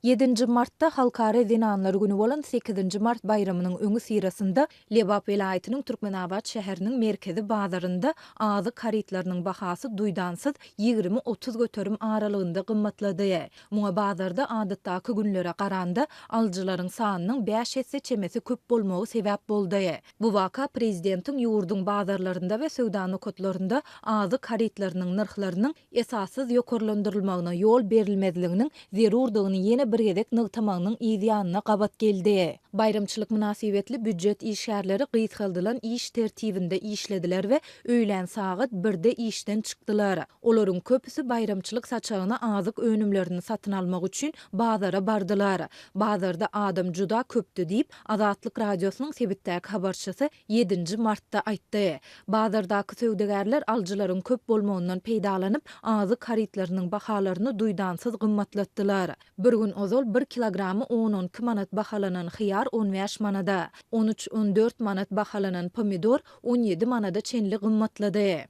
Ýedinji martda Halkara zenanlar güni bolan sekizinji mart baýramynyň öňüsyrasynda Lebap welaýatynyň Türkmenabat şäheriniň merkezi bazarynda azyk harytlarynyň bahasy duýdansyz 20-30 göterim aralygynda gymmatlady. Muňa bazarda adatdaky günlere garanda alyjylaryň sanynyň bäş esse çemesi köp bolmagy sebäp boldy. Bu waka prezidentiň ýurduň bazarlarynda we söwda nokatlarynda azyk harytlarynyň nyrhlarynyň esassyz ýokarlandyrylmagyna ýol berilmezliginiň zerurdygyny ýene bir gezek nygtamagynyň yz ýanyna gabat geldi. Baýramçylyk mynasybetli býujet işgärleri gysgaldylan iş tertibinde işlediler we öýlän sagat birde işden çykdylar. Olaryň köpüsi baýramçylyk saçagyna azyk önümlerini satyn almak üçin bazara bardylar. Bazarda adam juda köpdi diýip, Azatlyk Radiosynyň sebitdäki habarçysy ýedinji martda aýtdy. Bazardaky söwdagärler alyjylaryň köp bolmagyndan peýdalanyp, azyk harytlarynyň bahalaryny duýdansyz gymmatlatdylar. Bir gün ozal bir kilogramy on-on iki manat bahalanan hyýar on bäş manada, on üç-on dört manat bahalanan pomidor on ýedi manada çenli gymmatlady.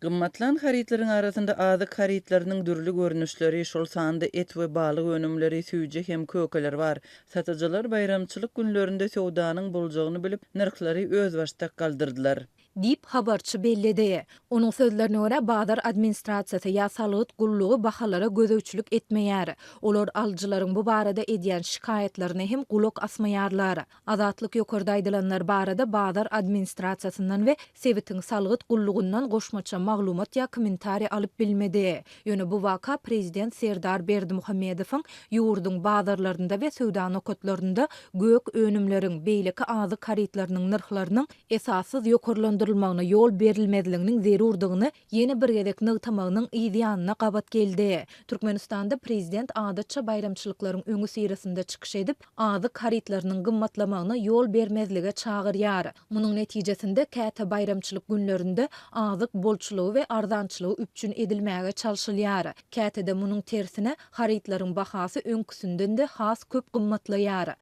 Gymmatlan harytlaryň arasynda azyk harytlarynyň dürli görnüşleri, şol sanda et we balyk önümleri, süýji hem kökeler bar. Satyjylar baýramçylyk günlerinde söwdanyň boljagyny bilip, nyrhlary özbaşdak galdyrdylar. Diýip, habarçy belledi. Onuň sözlerine görä, bazar administrasiýasy ýa salgyt gullugy bahalara gözegçilik etmeýär. Olar alyjylaryň bu barada edýän şikaýatlaryna hem gulak asmaýarlar. Azatlyk ýokarda aýdylanlar barada bazar administrasiýasyndan we sebitiň salgyt gullugyndan goşmaça maglumat ýa kommentariý alyp bilmedi. Ýöne bu waka prezident Serdar Berdimuhamedowyň ýurduň bazarlarynda we söwda nokatlarynda gök önümleriň, beýleki azyk harytlarynyň nyrhlarynyň esassyz ýokarlandyrylmagyna ýol berilmezliginiň zerurdygyny ýene bir gezek nygtamagynyň yz ýanyna gabat geldi. Türkmenistanda prezident adatça baýramçylyklaryň öňüsyrasynda çykyş edip, azyk harytlarynyň gymmatlamagyna ýol bermezlige çagyrýar. Munuň netijesinde, käte baýramçylyk günlerinde azyk bolçulygy we arzançylygy üpjün edilmäge çalşylýar. Käte-de munuň tersine, harytlaryň bahasy öňküsinden-de has köp gymmatlaýar.